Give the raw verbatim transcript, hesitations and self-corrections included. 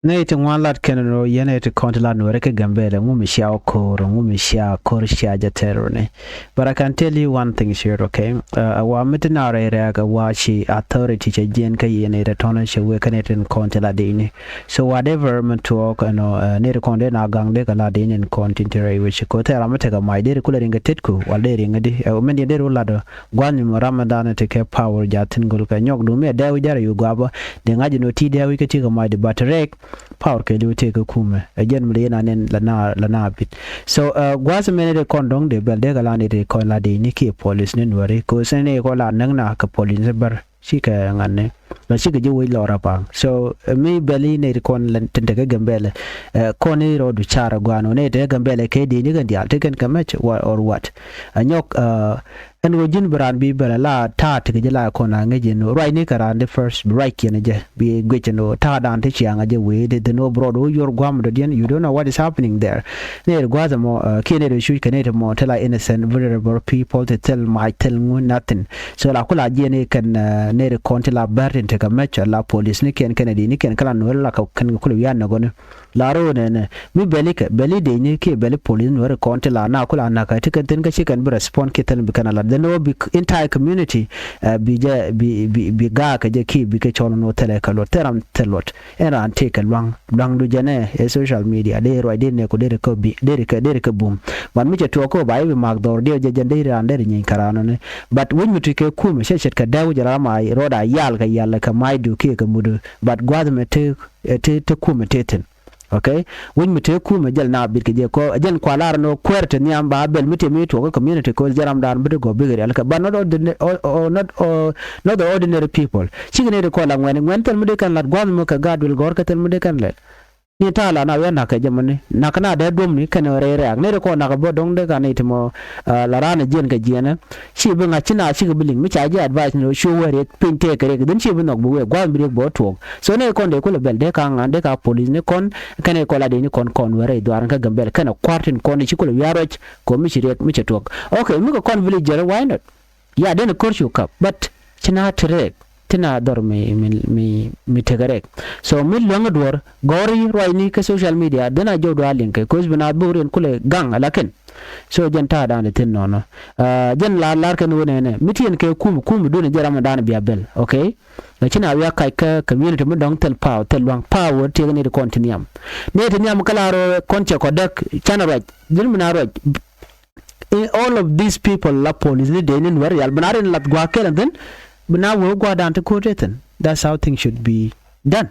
Nɛy ti ŋuan lat kɛn rɔ yɛn nɛy ti kɔn ti lat Nuɛri kɛ Gambɛlɛ, ŋu mi cia ko̱r, ŋu mi cia ko̱r cia jɛ tɛr rɔ ni. But I can tell you one thing here, okay? Uh, a wa mi ti na rɛy rɛɛk, a wa ci authority cɛ jiɛn kä yɛn nɛy ti tɔnɛ cɛ wee kä nɛy ti kɔn ti lat dee ni. So whatever mi tuɔɔk, you know, uh, nɛy ti kɔn dee na gaŋ dee kɛ lat dee ni kɔn ti ti rɛy wec ko tɛr ram mi tekɛ mac dee ri kulɛ riŋ kɛ tetku wal dee riŋ di. Uh, min diɛn dee ri wä lat gua̱n mi ram mi dhanɛ ti kɛ power jathin gol kɛ nyɔk du mi a dee wi̱c dee rɛ yu guabä. Dee ŋa̱c inɔ ti dee wi̱c kɛ ti kɛ mac di, but rɛɛk power kɛ liw tëë kä kumɛ. Ɛ jɛn mi dee na nɛn la na, la na bit. So, uh, gua̱th mɛn dee kɔn dɔ̱ŋ dee bɛl dee kɛ la ni dee kɔn la dee ni kiɛ police ni Nuɛri. Ko sɛn ni kɔn la näk na kɛ police ni bär. Cikɛ ŋa̱n ni. La cikɛ ji̱ wec lɔra paŋ. So, uh, mi bɛl i̱ ni kɔn la tin tekɛ Gambɛlɛ. Uh, kɔn i̱ rɔɔdu car gua̱n wä ni tekɛ Gambɛlɛ kɛ dee ni kɛn diaal ti kɛn kɛ mɛc or what. A nyɔk, uh, ɛn ɣöö ji̱n bi raan bi bɛl a la ta̱a̱ ti kɛ ji̱ la kɔn a ŋäc in ruacni kɛ raan di first bi ruackiɛn jɛ bi guic in ɣöö ta̱a̱ dan ti ciaŋ a jɛ wee di dhin ɣöö bi rɔɔd ɣöö yuɔr gua̱a̱m dɔ̱diɛn. You don't know what is happening there. Nɛy ti gua̱a̱th ɛmɔ, uh, kiɛ nɛy ti cuc kɛ nɛy ti mɔ ti la innocent vulnerable people ti thil mac thil ŋu nothing. So la kula jiɛn i̱ kɛn, uh, nɛy ti kɔn ti la bär tin tekɛ mɛc la police ni kiɛn kɛn a di ni kiɛn kä la nuɔ̱ɔ̱ri la kɛ kɛn kɛ kula wi̱i̱ a nɛgɔni. La ro̱o̱ nɛnɛ mi bɛli kɛ bɛli dee ni kiɛ bɛli police ni wä ri kɔn ti la na kula na ka ti kɛn thin kä ci kɛn bi respond kiɛ thil bi kɛn a la dhen wä bi entire community, uh, bi jɛ bi bi bi gaa kɛ jɛ kiɛ bi kɛ cɔl ni wä thilɛ kɛ luɔt thil ram thil luɔt. Ɛn raan tëë kɛ luaŋ luaŋdu jɛnɛ ɛ social media dee ruac dee nɛk ku dee ri kɛ bi dee ri kɛ dee ri kɛ bum. But mi cɛ tuɔɔk kä ba i̱ bi mak dhɔr diɛ jɛ jɛn dee ri raan dee ri nyiny kɛ raan ni. But wec mi ti kɛ kumɛ cɛ ce̱t kɛ dee wec ram a rɔɔd a yal kɛ yal kɛ macdu kiɛ kɛ mudu. But gua̱th mɛ ti ti ti kumɛ ti thin. Okay. Wec mi tëë kumɛ jɛl na bit kɛ jɛ kɔ jɛn kua lar nɔ kuɛɛr ti nhiam ba bɛl mi tëë mi tuɔk kä community kɔ jɛ ram dan bi ti gɔp bikɛ rial kɛ but not ordinary, or, or not, or, not the ordinary people. Cikɛ ni ti kɔ la ŋuɛn ŋuɛn thil mi di kɛn lat gua̱th mi kɛ gaat wil gɔr kɛ thil mi di kɛn lɛl. Ni ta̱a̱ la na wi̱i̱ a nak kɛ jɛ mɔ ni nak na dee duɔm ni kɛn rɛy rɛ̈ɛ̈k ni ti kɔ nak bä do̱ŋ dee kan ni ti mɔ, uh, la raan jiɛn kɛ jiɛnɛ. Ci bi ŋa̱c ci na cikɛ bi liŋ mi ca ji̱ advice ni cu wä riɛk piny tëëkɛ riɛk dhin ci bi nhɔk bi wëë gua̱a̱th bi riɛk bä tuɔɔk. So ni kɔn dee kulɛ bɛl dee ka ŋa̱n dee ka police ni kɔn kɛn i̱ kɔn la dee ni kɔn kɔn wä rɛy dhuaar ni kä Gambɛl kɛn ɛ kua̱r tin kɔn i̱ ci kulɛ wi̱i̱ a ruac kɔ mi ci riɛk mi cɛ tuɔɔk. Okay, mi kɛ kɔn village jɛr why not? Ya den ko̱r cu kap but ci na ti rɛɛk ti na dhɔr mi mi mi mi tekɛ rɛɛk. So mi luäŋ duɔ̱r gɔ̱ri ruacni kä social media den a jɔw duaar liŋ kɛ ko̱c bi na dhur in kulɛ gaŋ a lakin. So jɛn ta̱a̱ dan di thin nɔnɔ. Ah, jɛn la lar kɛn wä nɛnɛ mi ti yɛn kɛ kum kum duni jɛ ram dan bia bɛl. Okay. Lakin a wiak kac kä community mi dɔŋ thil power thil luaŋ power tiek ni di kɔn ti nhiam. Ni ti nhiam kä la rɔ kɔn cɛ kɔ däk can ruac dhin mi na ruac. In all of these people la police ni dee ni nuɛr yal bi na rin lath gua̱a̱k kɛl and then bi na wee gua̱a̱k dan ti ko̱o̱t ethin. That's how things should be done.